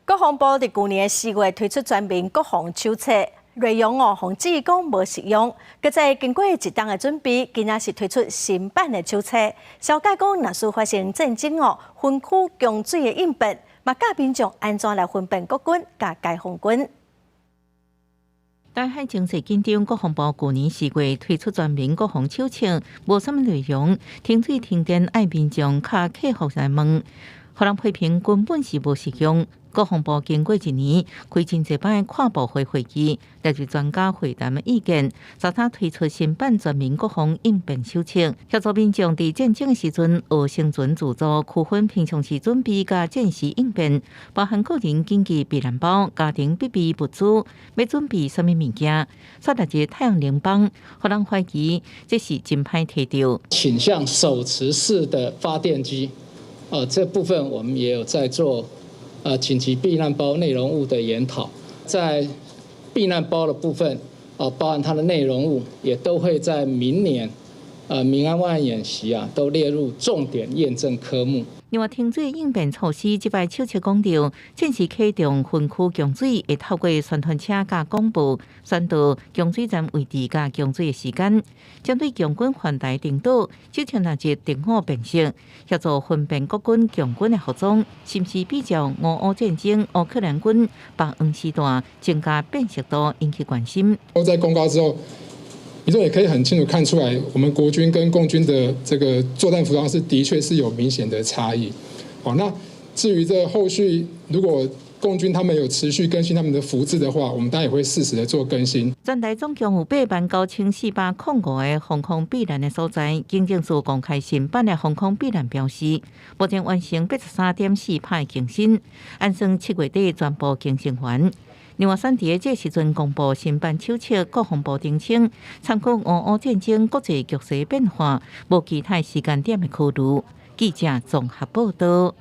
國防部佇舊年4月推出全民國防手冊，內容哦，予人質疑講無實用。閣再經過一冬的準備，今仔是推出新版的手冊。紹介講，若是發生戰爭哦，分區供水的應變，嘛教民眾按怎來分辨國軍佮解放軍。台海情勢緊張，國防部舊年4月推出全民國防手冊，無啥物內容，停水停電愛民眾敲客服來問，予人批評根本是無實用。國防部經過一年開真濟擺跨部會會議，列入專家會談的意見，昨昏推出新版全民國防應變手冊，協助民眾佇戰爭的時陣學生存自助，區分平常時準備佮戰時應變，包含個人緊急避難包、家庭必備物資，欲準備啥物物件，煞列入太陽能板，予人懷疑這是真歹提著。傾向手持式的發電機，這部分我們也有在做。緊急避難包內容物的研討，在避難包的部分，包含它的內容物，也都會在明年，民安萬演習啊，都列入重點驗證科目。另外，停水應變措施，這擺手冊講著，戰時啟動分區供水，會透過宣傳車佮廣播宣導供水站位置佮供水的時間。針對共軍環台登島，手冊列入敵我辨識，協助分辨國軍、共軍的服裝，是毋是比照俄烏戰爭、烏克蘭軍白黃時代，增加辨識度，引起關心。在公告之後，民眾也可以很清楚看出來，我們國軍跟共軍的這個作戰服裝是的確是有明顯的差異。好，那至於這後續如果共軍他們有持續更新他們的服制的話，我們當然也會適時的做更新。全台總共有89,405個防空避難的所在，警政署公開新版的防空避難標識，目前完成83.4%更新，按算7月底全部更新完。另外，佇這時陣公布新版手冊，國防部澄清，參考俄烏戰爭國際局勢變化，無其他時間點的考慮。記者綜合報道。